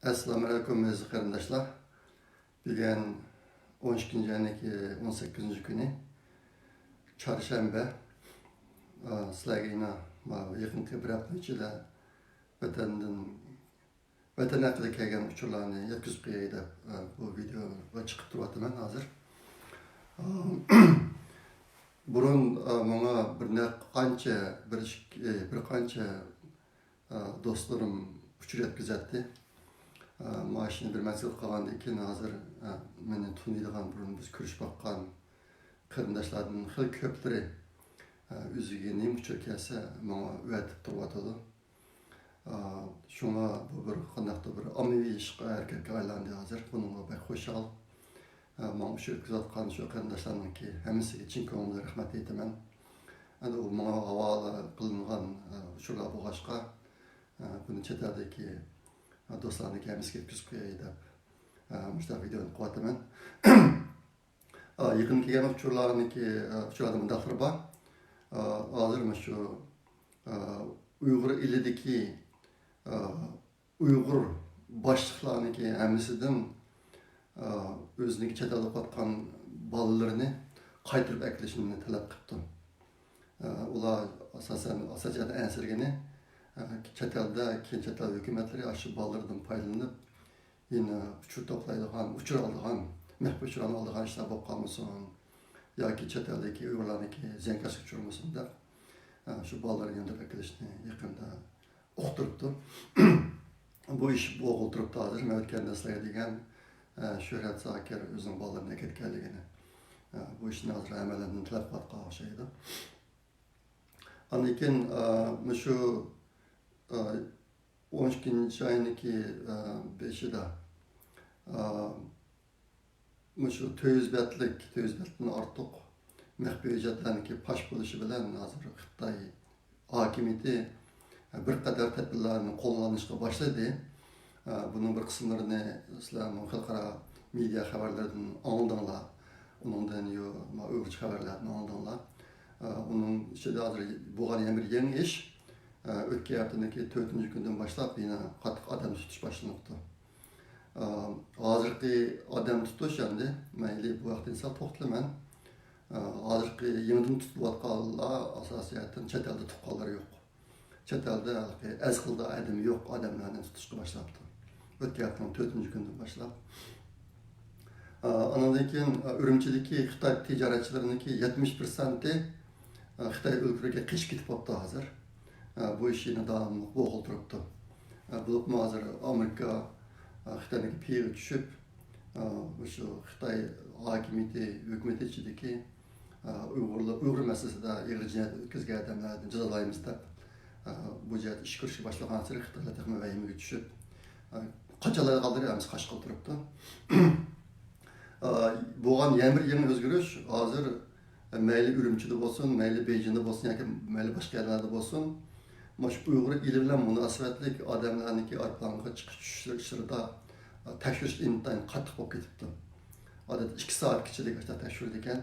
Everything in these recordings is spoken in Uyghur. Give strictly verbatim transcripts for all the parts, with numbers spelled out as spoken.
ئەسسالامۇ ئەلەيكۇم، ئەزىز قېرىنداشلار. بۈگۈن ئون ئىككىنچى ئاينىڭكى ئون سەككىزىنچى كۈنى، چارشەنبە. ئا، سىلەرگە يەنە، ما، يېقىنقى بىر ھەپتە ئىچىدە ۋەتەندىن، ۋەتەن ھەققىدە كەلگەن ئۇچۇرلارنى يەتكۈزۈپ قوياي دەپ، ئا، بۇ ۋىدېوغا چىقىپ تۇرۇۋاتىمەن ھازىر. ئا، بۇرۇن، ئا، ماڭا بىر نەق-، قانچە، بىر ئىككى، بىر قانچە ئا، دوستلىرىم ئۇچۇر يەتكۈزەتتى. ئا، مانا شۇنى بىر مەزگىل قالغاندىن كېيىن ھازىر، ئا، مېنى تونۇيدىغان، بۇرۇن بىز كۆرۈشۈپ باققان قېرىنداشلاردىن خېلى كۆپلىرى، ئا، ئۆزىگە نېمە ئۇچۇر كەلسە ماڭا ئەۋەتىپ تۇرۇۋاتىدۇ. ئا، شۇڭا بۇ بىر قانداقتۇر بىر ئاممىۋى ئىشقا، ھەرىكەتكە ئايلاندى ھازىر. بۇنىڭغا بەك خۇشال. ئا، ماڭا ئۇچۇر يەتكۈزۈۋاتقان شۇ قېرىنداشلارنىڭكى ھەممىسىگە چىن كۆڭلۈمدىن رەھمەت ئېيتىمەن. ئەمدى ئۇ ماڭا ھاۋالە قىلىنغان، ئە، ئۇچۇرلار بولغاچقا، ئە، بۇنى چەت ئەلدىكى، ئە، دوستلارنىڭكى ھەممىسىگە يەتكۈزۈپ قوياي دەپ، ئە، مۇشۇنداق ۋىدېونى قىلىۋاتىمەن. ئە، يېقىن كەلگەن ئۇچۇرلارنىڭكى، ئە، ئۇچۇرلاردا مۇنداقلىرى بار. ئە، ھازىر مۇشۇ، ئە، ئۇيغۇر ئېلىدىكى، ئە، ئۇيغۇر باشلىقلارنىڭكى ھەممىسىدىن، ئا، ئۆزىنىڭكى چەت ئەلدە ئوقۇۋاتقان بالىلىرىنى قايتۇرۇپ ئەكېلىشنى تەلەپ قىپتۇ. ئا، ئۇلار ئاساسەن، ئاساسىي جەھەتتىن ئەنسىرىگىنى، ئا، چەت ئەلدە، كېيىن چەت ئەل ھۆكۈمەتلىرى ئاشۇ بالىلىرىدىن پايدىلىنىپ، يەنە ئۇچۇر توپلايدىغان، ئۇچۇر ئالىدىغان، مەخپىي ئۇچۇرلارنى ئالىدىغان ئىشلار بولۇپ قالمىسۇن ياكى چەت ئەلدىكى ئۇيغۇرلارنىڭكى زىيانكەشلىككە ئۇچرىمىسۇن دەپ، ئا، شۇ بالىلىرىنى ياندۇرۇپ ئەكېلىشنى يېقىندا ئۇقتۇرۇپتۇ. بۇ ئىش بولغىلى تۇرۇپتۇ ھازىر. مەن ئۆتكەندە سىلەرگە دېگەن، ئە، شۆھرەت زاكىر ئۆزىنىڭ بالىلىرىنى ئەكەتكەنلىكىنى. ئە، بۇ ئىشنى ھازىر ھەممەيلەندىن تەلەپ قىلىۋاتقان ئوخشايدۇ. ئاندىن كېيىن، ئە، مۇشۇ، ئە، ئون ئىككىنچى ئاينىڭكى، ئە، بېشىدا، ئە، مۇشۇ تۆت يۈز بەتلىك، تۆت يۈز بەتتىن ئارتۇق مەخپىي ھۆججەتلەرنىڭكى پاش بولۇشى بىلەن ھازىر خىتاي ھاكىمىيىتى بىر قەدەر تەدبىرلەرنى قوللىنىشقا باشلىدى. بۇنىڭ بىر قىسىملىرىنى سىلەرمۇ خەلقئارا مېدىيا خەۋەرلىرىدىن ئاڭلىدىڭلار. ئۇنىڭدىن يو-، ما، ئۇيغۇرچە خەۋەرلەردىن ئاڭلىدىڭلار. ئۇنىڭ ئىچىدە ھازىر بولغان يەنە بىر يېڭى ئىش، ئۆتكەن ھەپتىنىڭكى تۆتىنچى كۈنىدىن باشلاپ يەنە قاتتىق ئادەم تۇتۇش باشلىنىپتۇ. ئا، ھازىرقى ئادەم تۇتۇش ئەمدى، مەيلى بۇ ھەقتە سەل توختىلىمەن. ئا، ھازىرقى يېڭىدىن تۇتۇلۇۋاتقانلار ئاساسىيەتەن چەت ئەلدە تۇغقانلار يوق. چەت ئەلدە ھېلىقى ئەز خىلدا ئادەم يوق ئادەملەرنى تۇتۇشقا باشلاپتۇ. ئۆتكەن ھەپتىنىڭ تۆتىنچى كۈنىدىن باشلاپ. ئا، ئانىڭدىن كېيىن، ئا، ئۈرۈمچىدىكى خىتاي تىجارەتچىلىرىنىڭكى يەتمىش پىرسەنتى، ئا، خىتاي ئۆلكىلىرىگە قېچىپ كېتىپ بوپتۇ ھازىر. ئا، بۇ ئىش يەنە داۋاملىق بولغىلى تۇرۇپتۇ. ئا، بولۇپمۇ ھازىر ئامېرىكا، ئا، خىتاينىڭكى پېيىگە چۈشۈپ، ئا، مۇشۇ خىتاي ھاكىمىيىتى، ھۆكۈمىتى ئىچىدىكى، ئا، ئۇيغۇرلار، ئۇيغۇر مەسىلىسىدە ئېغىر جىنايەت ئۆتكۈزگەن ئادەملەرنى جازالايمىز دەپ، ئا، بۇ جەھەتتە ئىش كۆرۈشكە باشلىغانسېرى خىتايلار تېخىمۇ ۋەھىمىگە چۈشۈپ، ئا، قاچانلاردا قالدى ھەممىسى قاچقىلى تۇرۇپتۇ. ئا، بولغان يەنە بىر يېڭى ئۆزگىرىش، ھازىر مەيلى ئۈرۈمچىدە بولسۇن، مەيلى بېيجىڭدا بولسۇن ياكى مەيلى باشقا يەرلەردە بولسۇن، مانا شۇ ئۇيغۇر ئېلى بىلەن مۇناسىۋەتلىك ئادەملەرنىڭكى ئايروپىلانغا چىقىش چۈشۈش ئىشلىرىدا تەكشۈرۈش ئىنتايىن قاتتىق بولۇپ كېتىپتۇ. ئادەتتە ئىككى سائەتكىچىلىك ئاشۇنداق تەكشۈرىدىكەن.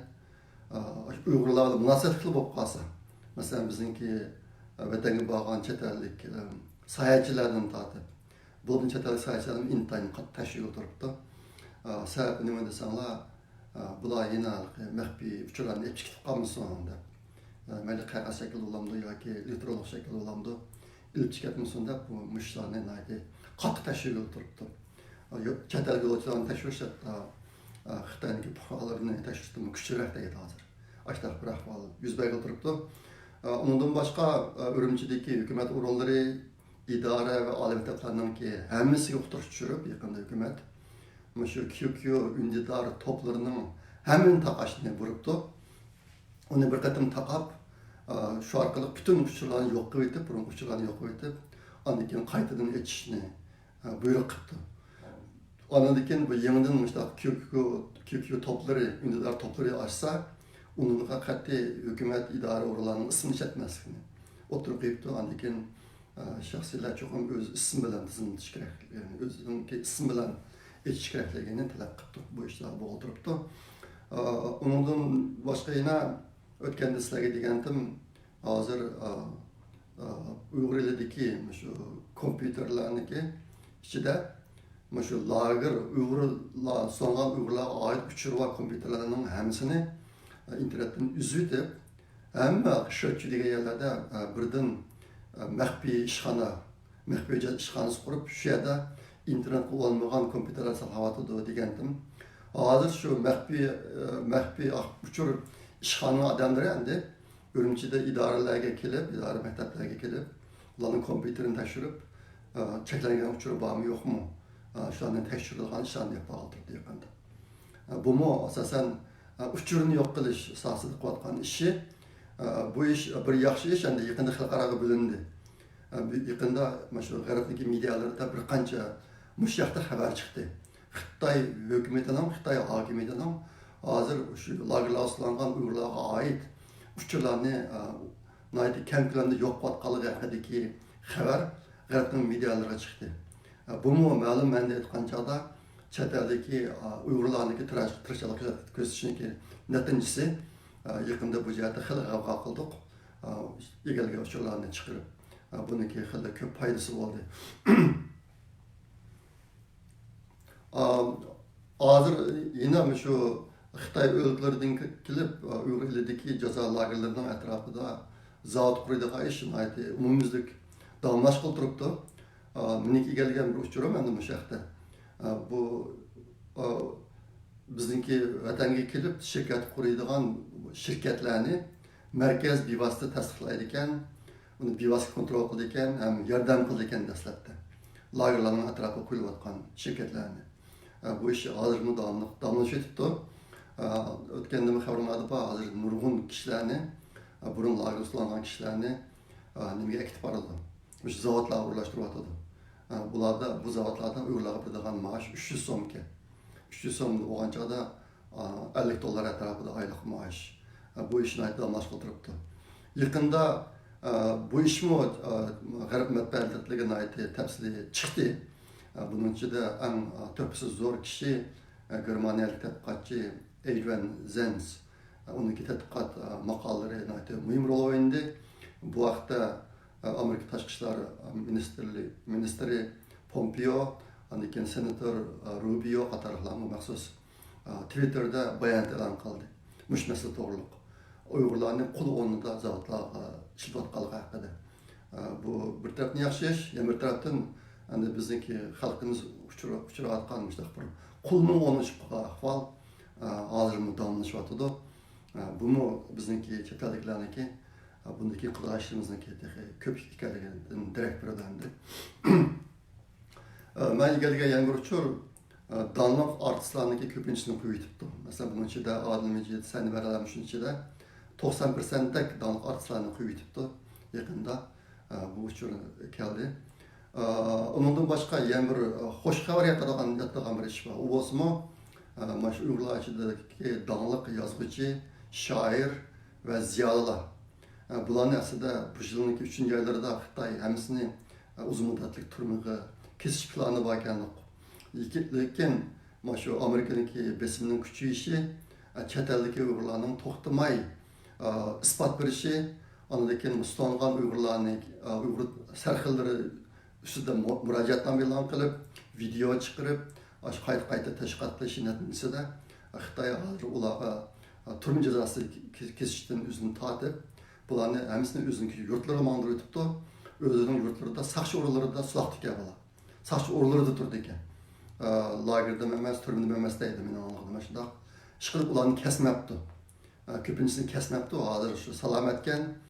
ئۇيغۇرلار بىلەن مۇناسىۋەتلىك بولۇپ قالسا، مەسىلەن، بىزنىڭكى ۋەتەنگە بارغان چەت ئەللىك ساياھەتچىلەردىن تارتىپ، بۇلىدىن چەت ئەللىك ساياھەتچىلەرنىڭ ئىنتايىن قاتتىق تەكشۈرگىلى تۇرۇپتۇ. ئا، سەۋەبى نېمە دېسەڭلار، ئا، بۇلار يەنە ھېلىقى مەخپىي ئۇچۇرلارنى ئېلىپ چىقىپ قالمىسۇن دەپ. ئا، مەيلى قەغەز شەكلىدە بولامدۇ ياكى ئېلېكترونلۇق شەكىلدە بولامدۇ، ئېلىپ چىقىپ كەتمىسۇن دەپ، بۇ، مۇشۇلارنى ناھايىتى قاتتىق تەكشۈرگىلى تۇرۇپتۇ. ئا، يو-، چەت ئەل يولۇچىلارنى تەكشۈرۈش ھەتتا، ئا، خىتاينىڭكى پۇقرالىرىنى تەكشۈرۈشتىنمۇ كۈچلۈرەك دەيدۇ ھازىر. ئاشۇنداق بىر ئەھۋال يۈز بەرگىلى تۇرۇپتۇ. ئا، ئۇنىڭدىن باشقا، ئا، ئۈرۈمچىدىكى ھۆكۈمەت ئورۇنلىرى، ئىدارە ۋە ئالىي مەكتەپلەرنىڭكى ھەممىسىگە ئۇقتۇرۇش چۈشۈرۈپ، يېقىندا ھۆكۈمەت مۇشۇ كيۇ كيۇ ئۈندىدار توپلىرىنىڭ ھەممىنى تاقاشنى بۇيرۇپتۇ. ئۇنى بىر قېتىم تاقاپ، ئا، شۇ ئارقىلىق پۈتۈن ئۇچۇرلارنى يوق قىلىۋېتىپ، بۇرۇنقى ئۇچۇرلارنى يوق قىلىۋېتىپ، ئاندىن كېيىن قايتىدىن ئېچىشنى، ئا، بۇيرۇق قىپتۇ. ئاندىن كېيىن بۇ يېڭىدىن مۇشۇنداق كيۇ كيۇ، كيۇ كيۇ توپلىرى، ئۈندىدار توپلىرى ئاچسا، ئۇنىڭغا قەتئىي ھۆكۈمەت، ئىدارە، ئورۇنلارنىڭ ئىسمىنى ئىشلەتمەسلىكنى ئوتتۇرىغا قويۇپتۇ. ئاندىن كېيىن، ئە، شەخسىيلەر چوقۇم ئۆز ئىسمى بىلەن تىزىملىتىش كېرەك، يەنى ئۆزىنىڭكى ئىسمى بىلەن ئېچىش كېرەكلىكىنى تەلەپ قىپتۇ. بۇ ئىشلار بولغىلى تۇرۇپتۇ. ئە، ئۇنىڭدىن باشقا يەنە ئۆتكەندە سىلەرگە دېگەنتىم، ھازىر، ئە، ئە، ئۇيغۇر ئېلىدىكى مۇشۇ كومپيۇتېرلارنىڭكى ئىچىدە، مۇشۇ لاگېر، ئۇيغۇرلار، سۇنغان ئۇيغۇرلارغا ئائىت ئۇچۇر ۋە كومپيۇتېرلارنىڭ ھەممىسىنى ئىنتېرنېتتىن ئۈزۈۋېتىپ، ھەممە شۆچۈ دېگەن يەرلەردە بىردىن مەخپىي ئىشخانا، مەخپىي ھۆججەت ئىشخانىسى قۇرۇپ، شۇ يەردە ئىنتېرنېتقا ئۇلانمىغان كومپيۇتېرلار ساقلاۋاتىدۇ دېگەنتىم. ھازىر شۇ مەخپىي، مەخپىي ئۇچۇر ئىشخانىنىڭ ئادەملىرى ئەمدى ئۈرۈمچىدە ئىدارىلەرگە كېلىپ، ئىدارە مەكتەپلەرگە كېلىپ، ئۇلارنىڭ كومپيۇتېرىنى تەكشۈرۈپ، ئە، چەكلەنگەن ئۇچۇرى بارمۇ، يوقمۇ؟ ئە، شۇلارنى تەكشۈرىدىغان ئىشلارنى ئېلىپ بارغىلى تۇرۇپتۇ يېقىندا. ئە، بۇمۇ ئاساسەن، ئە، ئۇچۇرنى يوق قىلىش ساھەسىدە قىلىۋاتقان ئىشى. ئە، بۇ ئىش بىر ياخشى ئىش، ئەمدى يېقىندا خەلقئاراغا بىلىندى. ئە، بۇ يېقىندا مانا شۇ غەربتىكى مېدىيالىرىدا بىر قانچە مۇشۇ ھەقتە خەۋەر چىقتى. خىتاي ھۆكۈمىتىنىڭ، خىتاي ھاكىمىيىتىنىڭ ھازىر شۇ لاگېرلارغا سولانغان ئۇيغۇرلارغا ئائىت ئۇچۇرلارنى، ئە، ناھايىتى كەڭ كۆلەمدە يوق قىلىۋاتقانلىقى ھەققىدىكى خەۋەر غەربنىڭ مېدىيالىرىغا چىقتى. ئە، بۇمۇ مەلۇم مەنىدە ئېيتقان چاغدا چەت ئەلدىكى، ئە، ئۇيغۇرلارنىڭكى تىرىش-، تىرىشچانلىق كۆرسىتىشىنىڭكى نەتىجىسى. ئە، يېقىندا بۇ جەھەتتە خېلى غەۋغا قىلدۇق. ئە، ئىگىلىگەن ئۇچۇرلارنى چىقىرىپ، ئە، بۇنىڭكى خېلى كۆپ پايدىسى بولدى. ئا، ھازىر يەنە مۇشۇ خىتاي ئۆلكىلىرىدىن كېلىپ، ئۇيغۇر ئېلىدىكى جازا لاگېرلىرىنىڭ ئەتراپىدا زاۋۇت قۇرۇيدىغان ئىش ناھايىتى ئومۇميۈزلۈك داۋاملاشقىلى تۇرۇپتۇ. مېنىڭكى ئىگىلىگەن بىر ئۇچۇرۇم ئەمدى مۇشۇ ھەقتە. بۇ، بىزنىڭكى ۋەتەنگە كېلىپ شىركەت قۇرۇيدىغان شىركەتلەرنى مەركەز بىۋاسىتە تەستىقلايدىكەن، ئۇنى بىۋاسىتە كونترول قىلىدىكەن ھەم ياردەم قىلىدىكەن دەسلەپتە. لاگېرلارنىڭ ئەتراپىغا قويۇلۇۋاتقان شىركەتلەرنى. ئە، بۇ ئىش ھازىرمۇ داۋاملىق، داۋاملىشىۋېتىپتۇ. ئە، ئۆتكەندىمۇ خەۋىرىڭلاردا بار، ھازىر نۇرغۇن كىشىلەرنى، ئە، بۇرۇن لاگېرغا سولانغان كىشىلەرنى، ئە، نېمىگە ئەكېتىپ بارىدۇ؟ مۇشۇ زاۋۇتلارغا ئورۇنلاشتۇرۇۋاتىدۇ. ئە، بۇلاردا، بۇ زاۋۇتلاردا ئۇيغۇرلارغا بېرىدىغان مائاش ئۈچ يۈز سومكەن. ئۈچ يۈز سوم بولغان چاغدا، ئە، ئەللىك دوللار ئەتراپىدا ئايلىق مائاش. ئە، بۇ ئىش ناھايىتى داۋاملاشقىلى تۇرۇپتۇ. يېقىندا، ئە، بۇ ئىشمۇ، ئە، غەرب مەتبۇئاتلىرىغا ناھايىتى تەپسىلىي چىقتى. ئە، بۇنىڭ ئىچىدە ئەڭ، ئە، تۆھپىسى زور كىشى، ئە، گېرمانىيەلىك تەتقىقاتچى ئەيدرىيان زېنس. ئە، ئۇنىڭكى تەتقىقات، ئە، ماقالىلىرى ناھايىتى مۇھىم رول ئوينىدى. بۇ ھەقتە، ئە، ئامېرىكا تاشقى ئىشلار، ئە، مىنىستىرلىك، مىنىستىرى پومپېئو، ئاندىن كېيىن سېناتور، ئە، روبىيو قاتارلىقلارمۇ مەخسۇس، ئە، تىۋىتتېردا بايانات ئېلان قىلدى. مۇشۇ مەسىلە توغرۇلۇق. ئۇيغۇرلارنى قۇل ئورنىدا زاۋۇتلارغا ئىشلىتىۋاتقانلىقى ھەققىدە. ئە، بۇ بىر تەرەپتىن ياخشى ئىش، يەنە بىر تەرەپتىن ئەمدى بىزنىڭكى خەلقىمىز ئۇچرا-، ئۇچراۋاتقان مۇشۇنداق بىر قۇلنىڭ ئورنىغا چۈشۈپ قالغان ئەھۋال، ئە، ھازىرمۇ داۋاملىشىۋاتىدۇ. ئە، بۇمۇ بىزنىڭكى چەت ئەلدىكىلەرنىڭكى، ئە، بۇندىكى قىلىدىغان ئىشلىرىمىزنىڭكى تېخى كۆپ ئىكەنلىكىدىن دېرەك بېرىدۇ ئەمدى. ئە، مەن ئىگىلىگەن يەنە بىر ئۇچۇر، ئە، داڭلىق ئارتىسلارنىڭكى كۆپىنچىسىنى قويۇۋېتىپتۇ. مەسىلەن، بۇنىڭ ئىچىدە ئادىل مەجىت، سەنۋەر ھەم شۇنىڭ ئىچىدە توقسان پىرسەنتتەك داڭلىق ئارتىسلارنى قويۇۋېتىپتۇ يېقىندا. ئە، بۇ ئۇچۇر كەلدى. ئە، ئۇنىڭدىن باشقا يەنە بىر، ئە، خوش خەۋەر ياتىدىغان، ياتىدىغان بىر ئىش بار. ئۇ بولسىمۇ، ئە، مانا شۇ ئۇيغۇرلار ئىچىدىكى داڭلىق يازغۇچى، شائىر ۋە زىيالىيلار. ئە، بۇلارنى ئەسلىدە بۇ يىلنىڭكى ئۈچىنچى ئايلىرىدا خىتاي ھەممىسىنى، ئە، ئۇزۇن مۇددەتلىك تۈرمىگە كېسىش پىلانى باركەنلىك. لېكىن، لېكىن مانا شۇ ئامېرىكىنىڭكى بېسىمىنىڭ كۈچىيىشى، ئە، چەت ئەلدىكى ئۇيغۇرلارنىڭ توختىماي، ئە، ئىسپات بېرىشى، ئاندىن كېيىن تۇتۇلغان ئۇيغۇرلارنى، ئە، ئۇيغۇر سەرخىللىرى ئۈستىدە مۇ-، مۇراجىئەتنامە ئېلان قىلىپ، ۋىدېئو چىقىرىپ، ئاشۇ قايتا، قايتا تەشۋىقات قىلىش نەتىجىسىدە، خىتاي ھازىر ئۇلارغا، ئە، تۈرمە جازاسى كې-، كېسىشتىن ئۆزىنى تارتىپ، بۇلارنى ھەممىسىنى ئۆزىنىڭكى يۇرتلىرىغا ماڭدۇرۇۋېتىپتۇ. ئۆزىنىڭ يۇرتلىرىدا ساقچى ئورۇنلىرىدا سولاقتىكەن بۇلار. ساقچى ئورۇنلىرىدا تۇرىدىكەن. ئە، لاگېردىمۇ ئەمەس، تۈرمىدىمۇ ئەمەس دەيدۇ مېنىڭ ئاڭلىغىنىم شۇنداق. ئىشقىلىپ ئۇلارنى كەسمەپتۇ. ئە، كۆپىنچىسىنى كەسمەپتۇ. ھازىر شۇ سالامەتكەن.